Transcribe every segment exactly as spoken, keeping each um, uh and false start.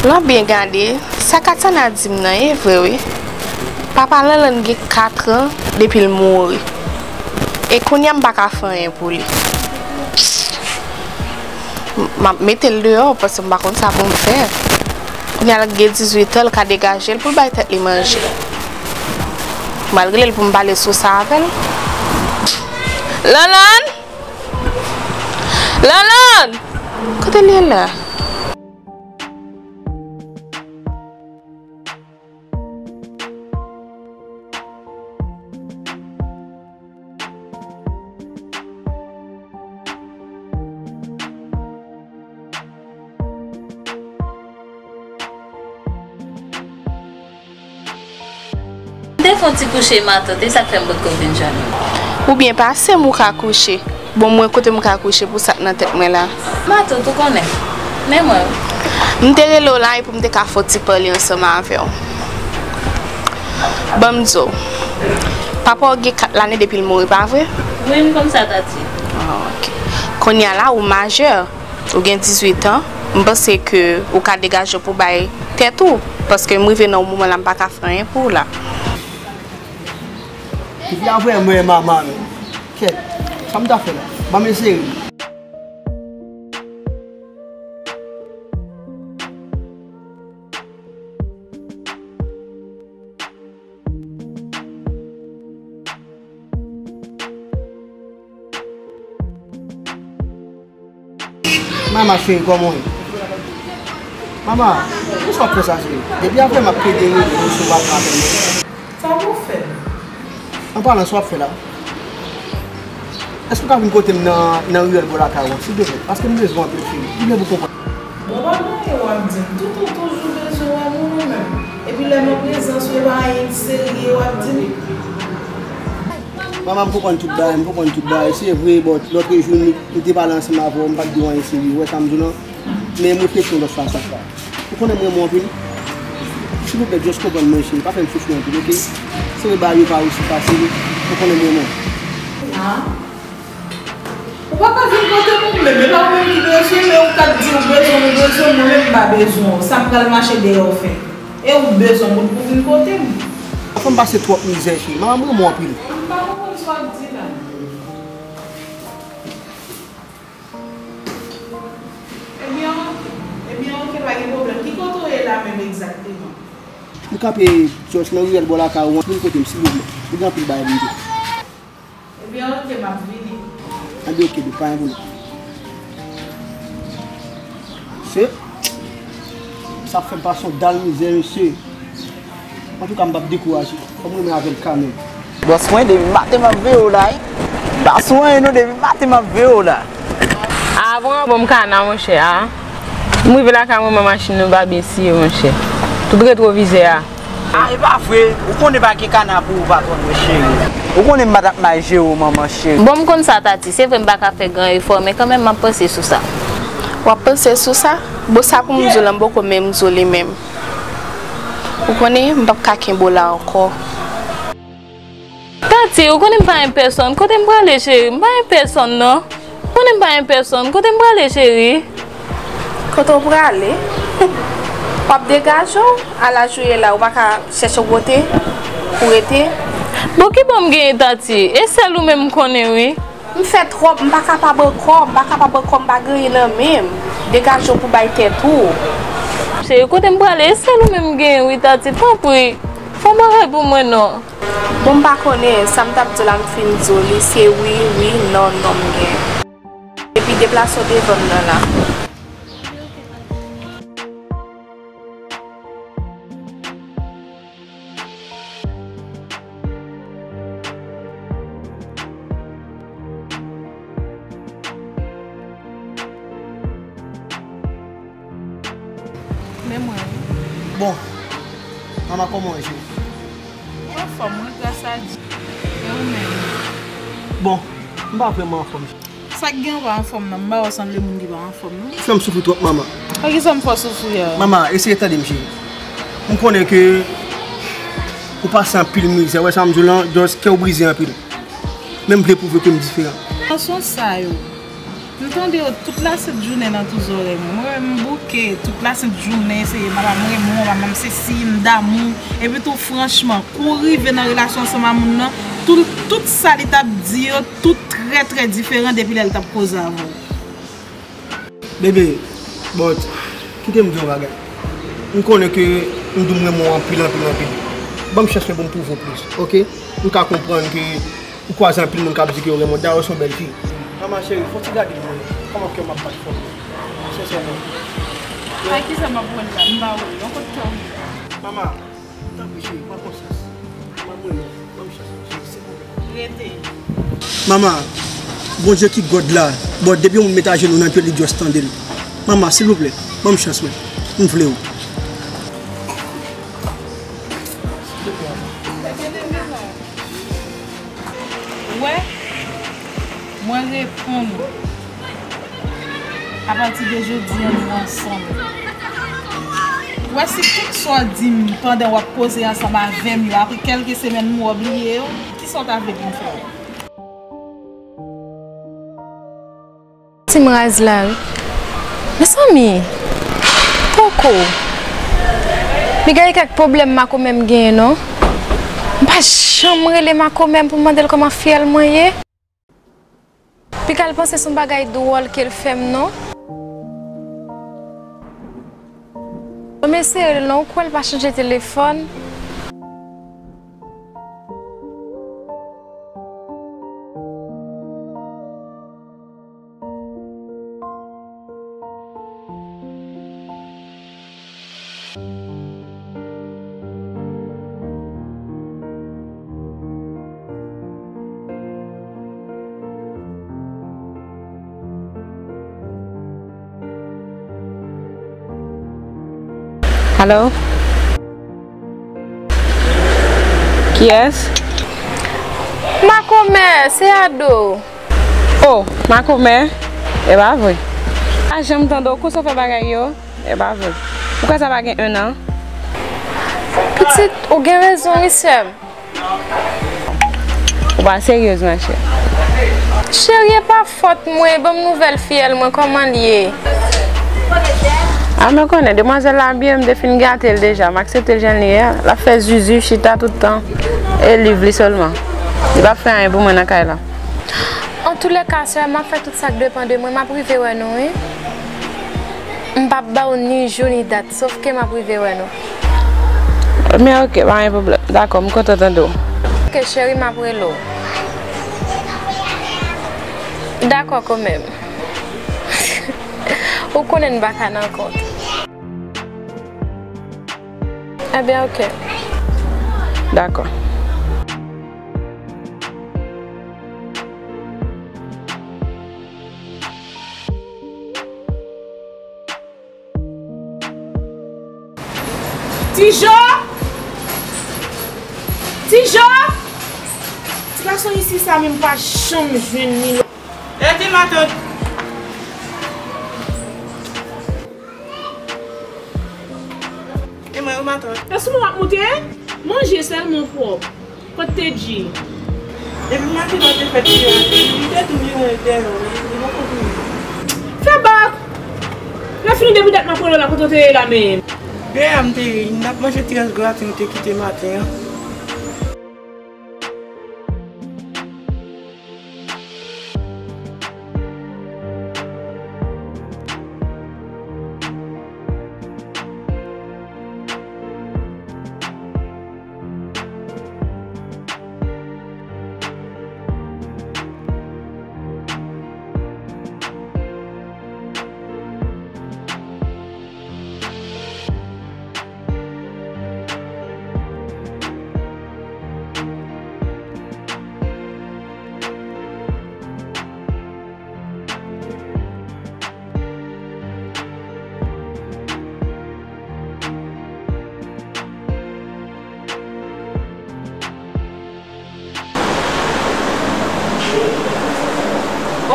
Lè w byen gade, sa Katana di m nan, e vre wi. Papa Lanlann gen katran depi l mouri. E kounye a m pa ka fè anyen pou li. M ap mete l deyò paske m pa konn sa pou m fè. Kounye a l gen dizuit an, l ka degaje l pou l bay tèt li manje. M al rele l pou m pale sou sa avè l. Lanlann! Lanlann! Kote l ye la? M te fè yon ti kouche matant, e sa k fè m potko vin jwenn ou. Oubyen pa se m ou ka kouche. Bon, mwen kote m ka kouche pou sa k nan tèt mwen la. Matant, ou konnen. Men mwen wi. M te rele w la e pou m te ka fè yon ti pale ansanm avè w. Ban m di w. Papa w gen kat lane depi l mouri, pa vre? Wi, m konn sa, Tati. Ah, ok. Kounye a la, ou majè. Ou gen dizuit an, m panse ke ou ka degaje w pou bay tèt ou, paske m rive nan yon moman la m pa ka fè anyen pou ou la. Tifi a voye m wè manman l. Kèt, sa m ta fè la? Ban m eseye. Mama cheri, kòman w ye? Mama, poukisa w ap fè sa, cheri? Depi apre m ap plede rele w sou WhatsApp. Sa pou w fè? An palan, sa w ap fè la? Èske w ka vin kote m nan, nan riyèl bò lakay ou an, silvouplè? Paske m bezwen w anpil, cheri. Silvouplè, pou w konprann. Bon, pa gen anyen w ap di m. Tout ou toujou bezwen wè moun ou menm. Epi lè m an prezans ou, e pa anyen ki serye w ap di m. Manman, m konprann tout bagay, m konprann tout bagay. Se vre, bon, lòt jou, nou, nou te pale ansanm avè w, m pa t di w anyen serye. Ou wè sa m di w lan? Men m reflechi yon lòt fason. Ou konnen m renmen w anpil. Silvouplè, just konprann mwen, cheri. Pa fè m soufri anpil, oke? Se vre, bagay yo pa osi fasil. Ou konnen m renmen w. Ah. Ou pa ka vin kote m ou menm, e pa ou menm ki bezwen, men ou k ap di ou bezwen m, ou bezwen m, mwen menm m pa bezwen w. Sa m pral mache dèyè w fè? E ou bezwen m pou, pou vin kote m? Ou fè m pase twòp mizè, cheri. Manman, m renmen w anpil. M pa konprann sa w ap di la. Ebyen, ok. Ebyen, ok, pa gen pwoblèm. Ki kote w ye la menm egzakteman? M kanpe just nan riyèl bò lakay ou an, vin kote m, silvouplè. M gen anpil bagay pou m di. Ebyen, ok, m ap vini. Anben, ok, boo, pa gen pwoblèm. Se, sa fè m pase yon dal mizè, mesye. Antouka, m p ap dekouraje. Fò m renmen avè l kanmenm. Bòs mwen, depi maten m ap veye w la, wi. M pa sou anyen non, depi maten m ap veye w la. A, bon, bon, m kana, monchè, a. M rive lakay mwen, men machin nan pa byen siye, monchè. Tout retwovizè a. A, e pa vre. Ou konnen pa gen kana pou ou, patwòn mwen cheri. Ou konnen m pa t ap mal jere w, manman cheri. Bon, m konn sa, Tati. Se vre, m pa ka fè gran efò, men kanmenm, m ap panse sou sa. W ap panse sou sa? Bon, sa pou m di w la, m poko menm di w li menm. Ou konnen, m p ap ka kenbe w la ankò. Tati, ou konnen m pa renmen pèsonn. Kote m prale, cheri? M pa renmen pèsonn, non. Ou konnen m pa renmen pèsonn. Kote m prale, cheri? Kote w prale? W ap degaje w? A laj ou ye la, ou pa ka chèche yon kote pou rete? Bon, ki bò m genyen, Tati? E sèl ou menm m konnen, wi. M fè twòp, m pa kapab ankò, m pa kapab ankò, m pa gen anyen nan men m. Degaje w pou bay tèt ou. Cheri, kote m prale? E sèl ou menm m genyen, wi, Tati. Tanpri, fè yon bagay pou mwen, non. Bon, m pa konnen, sa m t ap di w la, m fin di w li, se wi, wi, non, non m gen. Epi deplase w devan m nan la. Men mwen wi. Bon, manman, kòman w ye? Mwen anfòm, mwen, gras a Dye. E ou menm? Bon, m pa vrèman anfòm. Sa k gen ou pa anfòm nan? M pa wè w sanble moun ki pa anfòm, non. Fè m soufri twòp, manman. Poukisa m fè w soufri a? Manman, eseye tande m, cheri. M konnen ke ou pase anpil mizè, ou wè sa m di w lan, just kè w brize anpil. Men m vle pwouve ke m diferan. Nan sans sa yo. M tande yo tout lasent jounen nan tout zòrèy mwen. Mwen menm m bouke tout lasent jounen, se papa m renmen w, papa m sesi, m damou. Epi tou franchman, kou w rive nan relasyon ansanm a moun nan, tout, tout sa li t ap di yo, tout trè trè diferan depi lè l t ap koze avè w. Bebe, but, kite m di yon bagay. M konnen ke m di w m renmen w anpil, anpil, anpil. Ban m chans mwen pou m pwouve w plis, oke? M ka konprann ke ou kwaze anpil moun k ap di ke yo renmen w. Dayè, w se yon bèl fi. Manman cheri, fò w ti gade mwen. Kòman kè m ap bat fò. Sensèman. A kisa m ap wè l la? M pa wè l. Yon kote kè w ye? Manman, tanpri cheri, pran konsyans. M ap renmen w. Ban m chans mwen, cheri, silvouplè. Rete. Mama, Bondye ki God la, but depi yon moun met ajenou nan pye l, li just tande l. Mama, silvouplè, ban m chans mwen. M vle w. Silvouplè, mama. Ou wè, mwen reponn ou. Apati de jodi a, nou ansanm. Ou wè, si tout sa w di m pandan w ap koze ansanm avè m yo, apre kèlke semèn, m wè w bliye yo, kisa w ta vle pou m fè? Ti m raz la wi. Mezanmi, poko. Li gen kèk pwoblèm makomè m genyen non. M pa janm rele makomè m pou m mande l kòman fiyèl mwen ye. Piga l panse se yon bagay dwòl ke l fè m non. Mwen eseye rele l non, ou kwè l pa chanje telefòn? Alo? Kiyès? Makomè, se Ado. Oh, makomè? E pa vre. Pa janm tande w konsa w fè bagay yo? E pa vre. Ou kwè sa pa gen en an? Pitit, ou gen rezon wi, sè m. Ou pa seryez, machè. Cheri, e pa fòt mwen, ban m nouvèl fiyèl mwen, kòman l ye? A, mwen konnen, demwazèl la byen, m te fin gate l deja, m aksepte l jan l ye a. L ap fè zuzu, chita tout tan, e liv li sèlman. Li p ap fè anyen pou mwen nan kay la. Antoulèka, sè, m ap fè tout sa k depann de mwen, m ap rive wè nou, wi. M p ap ba w ni jou ni dat, sof ke m ap rive wè nou. Men ok, pa gen pwoblèm. Dakò, m kontan tande w. Ok, cheri, m ap rele w. Dakò, kanmenm. Ou konnen n pa ka nan kont. Ebyen, ok. Dakò. Ti Jo! Ti Jo! Ti gason isi sa menm pa janm jwenn li. Rete matant. E mwen wi matant. Èske w ap moute? Manje sèlman pwòp. Kot Tedji? Depi maten nan te fèt li a, li te tou vire dèyè w, li poko vini. Fè bak! Lè fini depi dat m ap rele w la, kote w te ye la menm? Dèyè a m te ye, n ap manje ti rès graten ou te kite maten an.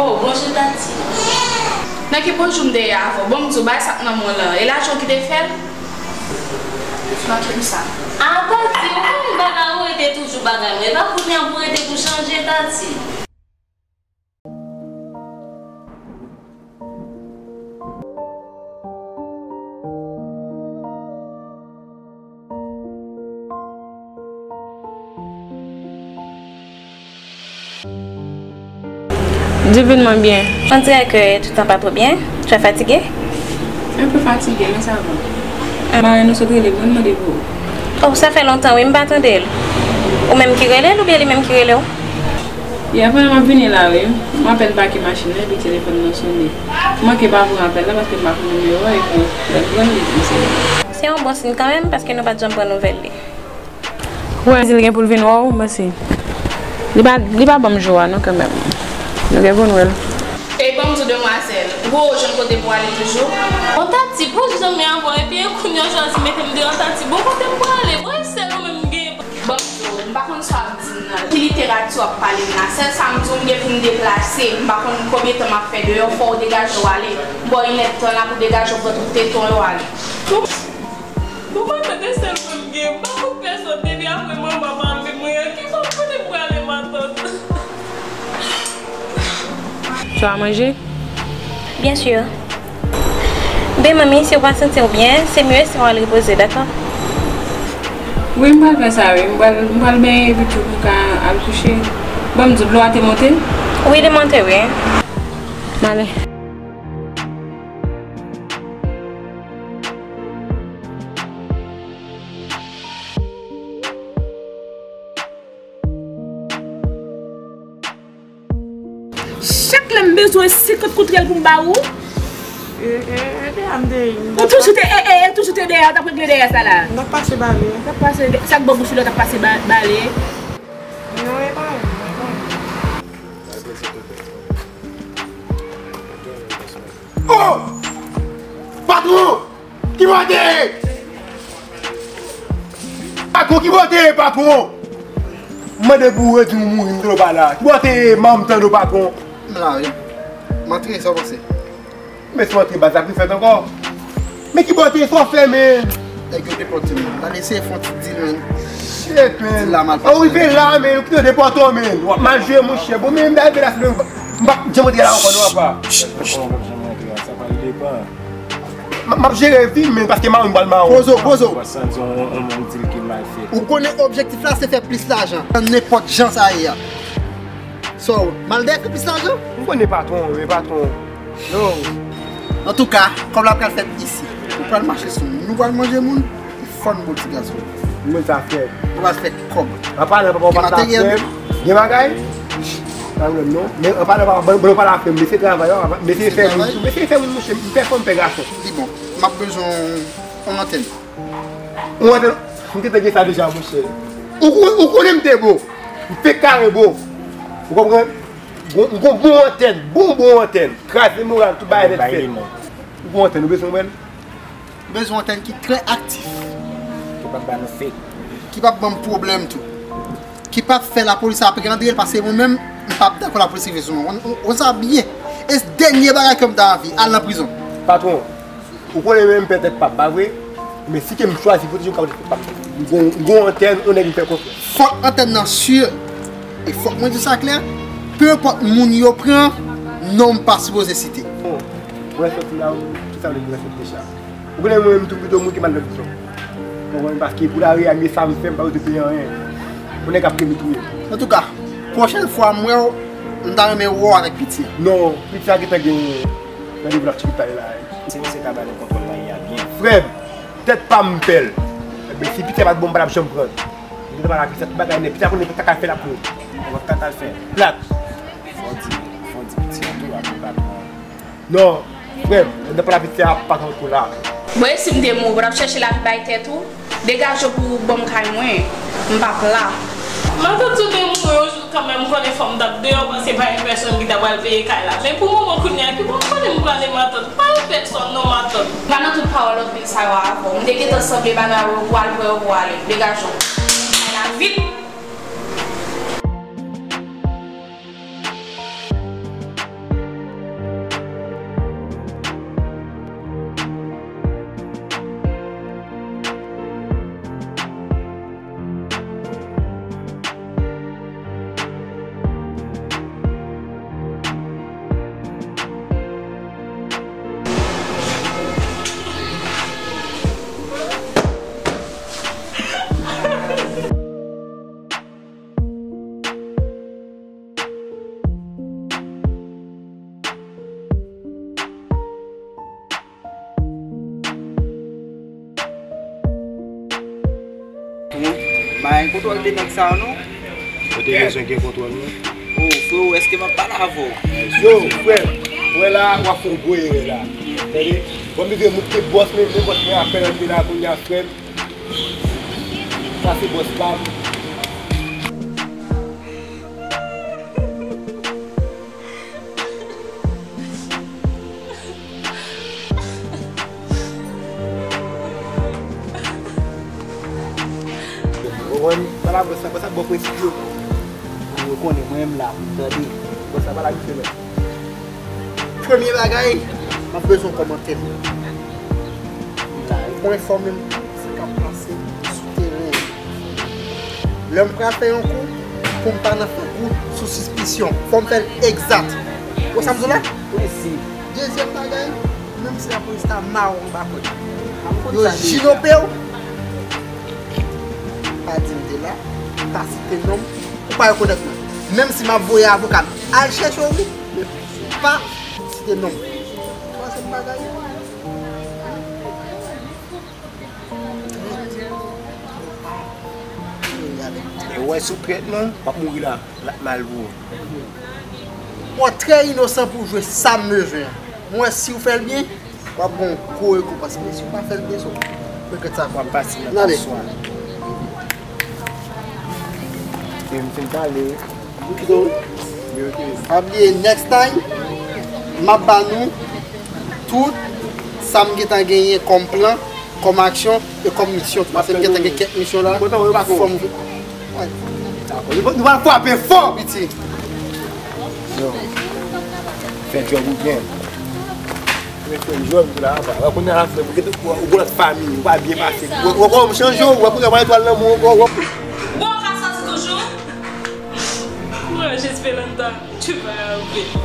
Oh, bonjou, Tati. Nan ki bonjou m te ye avè w? Bon, m di w, bay sa k nan men w lan, e lajan w ki te fè l? Manke m sa. A, Tati, ou konn bagay ou rete toujou bagay mwen. E pa kounye a pou rete pou chanje, Tati. Divinement bien. On dirait que tu t'en pas trop bien. Tu es fatigué? Un peu fatigué, mais ça va. Marenn ou sot rele m, mwen mande pou ou. Oh, sa fè lontan, wi, m pa tande l. Ou menm ki rele l oubyen li menm ki rele w? Yè, pandan m ap vini la, wi. M apèn pake machin nan, epi telefòn nan sonnen. M manke pa pran apèl la, paske m pa konn nimewo a, epi lè m pran l, li di m se li. Se yon bon siy kanmenm, paske nou pa t janm pran nouvèl li. Wè, di l gen pou l vin wè w, mèsi. Li pa, li pa ban m jou a, non, kanmenm. Nou gen pou n wè l. Ey, ban m di w, demwazèl, ou jwenn kote pou w ale toujou? Antatyp, ou zanmi avè w, epi kounye a w chwazi mete m deyò Antatyp. Bon, kote m prale? Mwen sèl ou menm m gen. Ban m di w, m pa konn sa w ap di m nan. Ki literati w ap pale m la? Sèl sa m di w, m gen pou m deplase. M pa konn konbyen tan m ap fè deyò, fò w degaje w ale. M ba w inèdtan la pou w degaje w pran tout teton yo ale. Bon, matant, e sèl mwen m gen. M pa konn pèsòn depi apre manman m ap mete mwen an. Ki bò kote m prale, matant? Tu as mangé? Bien sûr. Ben, manmi, si w pa santi w byen, se mye si w al repoze, dakò? Wi, m pral fè sa, wi. M pral, m pral benyen epi tou pou m ka al kouche. Ban m di w, dlo a te monte? Wi, li monte, wi. M ale. Chak lè m bezwen senkant koutrèl pou m ba ou, e, e, e, dèyè m te ye. Ou toujou te, e, e, e, toujou te dèyè, w t ap regle dèyè sa la. M t ap pase bale. T ap pase, sa k bò bouch ou la, t ap pase ba-, bale. Non, e pa ou, e pa ou. Oh! Patwon! Ki bò te ye? Patwon, ki bò te ye, patwon? M mande pou ou redi m mouri, m tande w pa la. Ki bò te ye, man, m tande w, patwon? M la, wi. M antre, sa w panse? Men si w antre, baz la ap refèt ankò. Men ki bò te ye, sa w fè, men? Nèg yo depòte m. M ta eseye fè yon ti deal, men. Shit, men. Deal la mal pase. Ou rive la, men, yo kite yo depòte w, men. W ap mal jwe, monchè. Bon, men, m ta rive la, si m p ap janm antre la ankò, non, papa. Sa pral depann. M, m ap jere vi m, men, paske mawon m pral mawon. Poze w, poze w. Ou pa santi yon, yon, yon moun di l ke mal fèt. Ou konnen objektif la se fè plis lajan. Nenpòt jan sa ye a. So, m al dèyè fè plis lajan? M konnen patwon, men patwon. Yo. Antouka, kòb la pral fèt isi. Ou pral mache sou moun. Nou pral manje moun. Fò n bon ti gason. Mwen sa fè. Ou pral fè kòb. An palan, papa, w pa ta fè. Gen bagay? Pa menm non. Men an palan, papa, ban, ban, papa la fè. Mesye travay, mesye fè moun, mesye fè moun, mouche, m fè fanm, fè gason. Li bon. M ap bezwen yon antèn. Yon antèn, m te, te gen sa deja, monchè. Ou, ou, ou konnen m te bon. M fèk kare bon. Ou konprann? Bon, m gon bon antèn, bon, bon antèn. Kraze moral, tout bagay nèt fèt. Ou gon antèn, ou bezwen mwen? M bezwen antèn ki trè aktif. Ki p ap ba nou fake. Ki p ap ban m pwoblèm tou. Ki p ap fè lapolis ap randre l, paske mwen menm, m p ap dakò lapolis rive sou mwen. Ou, ou, ou sa byen. E dènye bagay ke m ta anvi, al nan prizon. Patwon, ou konnen men m pè tèt pa m, pa vre? Men si ke m chwazi pwoteje m, ka pwoteje tèt pa m. M gon, m gon antèn, yon nèg m fè konfyans. Fòk antèn nan si. E fòk mwen di sa klè, pe enpòt moun yo pran, non m pa sipoze site. Bon, mwen sòti la, ou, ki sa vle di mwen sòti deja? Ou konnen mwen menm tou pito moun ki mal nan prizon. Konprann? Paske pou lari a, men sa m fè, m pa bezwen peye anyen. Yon nèg ap rele touye m. Antouka, pwochèn fwa m wè w, m ta renmen wè w avèk piti a. Non, piti a gentan gen nan dev l ap tcheke talè la. Se misye ka ba nou kontwòl lari a byen. Frè m, tèt pa m pè l. Men si piti a pa t bon, m pa t ap janm pran l. M te pale a piti a, tout bagay nèt. Piti a konnen sa k al fè l ap pran. Wè sa k al fè. Plat. Fò di, fò di piti a tou, ap li pa pran. Non, frè m, m te pale a piti a, pa t anko la. Bon, e si m te mouri, w t ap chèche lavi bay tèt ou? Degaje w pou w ban m kay mwen. M p ap la. Matant, si w te mouri yon jou kanmenm, m konnen fanm t ap deyò, paske pa gen pèsonn ki ta pral peye kay la. Men pou moman kounye a, ki bò m konnen m prale, matant? Pa gen pèsonn non, matant. Pa nan tout pawòl anpil sa yo avè w. M te gentan sanble bagay yo pou al, pou yo pou ale. Degaje w. Kay la vit. Pa gen kontwòl de nèg sa yo non. Ou te bezwen gen kontwòl mwen. O, freo, èske m ap pale avè w? Yo, frè, wè la, w ap fè yon gwo erè la. Tande? Bon, m te montre bòs mwen, men bòs mwen apèl antre la kounye a, frè m. Sa se bòs pa m. Ou konprann? Pale avè sa, konsa bò prensip yo. Yo konnen mwen menm la, tande. Konsa pale ak misye menm. Premye bagay, m ap bezwen w kòm antèn. Ou enfòme m sa k ap pase sou teren an. Lè m pral fè yon kou, pou m pa nan fè kou sou sispisyon. Fò m fè l egzat. Ou wè sa m di w la? Prensip. Dezyèm bagay, menm si lapolis ta mare w anba kòd, yo jinope w, pa di m te la, pa site non m, ou pa rekonèt mwen. Menm si m ap voye avoka m al chèche w, wi, men pa site non m. Twazyèm bagay, e w wè si w trèt non, w ap mouri la, l ap mal pou ou. Ou trè inosan pou w jwe sa m bezwen an. Mwen, si w fè l byen, w ap gen yon gwo rekonpans. Men si w pa fè l byen, so, regrèt sa. W ap pase nan paswa. Fin, fin pale. Kite w. Pa bliye, next time, m ap ba nou tout sa m gentan genyen kòm plan, kòm aksyon e kòm misyon. Paske m gentan gen kèk misyon la. Fò m Dakò. Nou va, nou va frape fò, piti. Yo. Fè djòb ou byen. Fè djòb ou la, pa. Wè, kounye a la, frè, ou gen, ou, ou gen lòt fanmi, ou pa byen pase. Ou, ou, ou chanje, ou wè, kounye a, pa etwal nan men ou, ou, ou. Bon, ou ka sòti toujou? Kouraj, Esperanta, tu vas y arriver.